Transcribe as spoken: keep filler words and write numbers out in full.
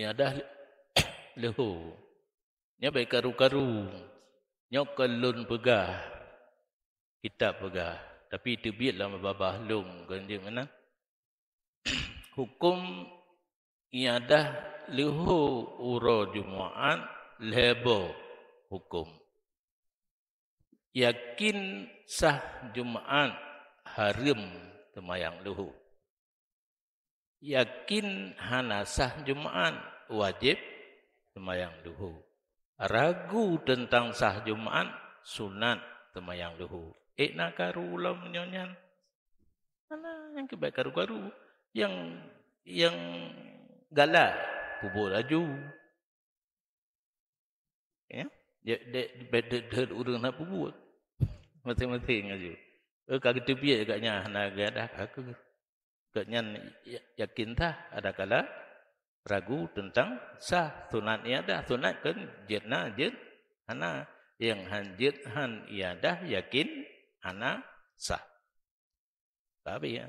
Iadah leuhô. Nyoe bék karu-karu. Nyoe kon lôn peugah. Kitab peugah. Tapi teubiet lam babah lôn, kon jeuet meunan. Huköm iadah leuhô uroe Jumaat lhée boh huköm. Yakin sah Jumaat hareuem teumayang leuhô. Yakin hana sah Jumaat wajéb teumayang leuhô. Ragu teuntang sah Jumaat sunat teumayang leuhô. Ék na karu lom nyoe nyan? Hana, nyang keubai karu-karu. Nyang, nyang galak, peubuet laju. Ya, dek, dek, dek, dek, dek ureuëng na peubuet. Maséng-maséng laju. Eh, ka geuteubiet gak nyan hana geudah ka keu. Gak nyan ya-, yakin that, adakala ragu teuntang sah sunat iadah. Sunat kan jeuet na, jeuet hana. Nyang han jeuet han iadah yakin hana sah. Tapi ya,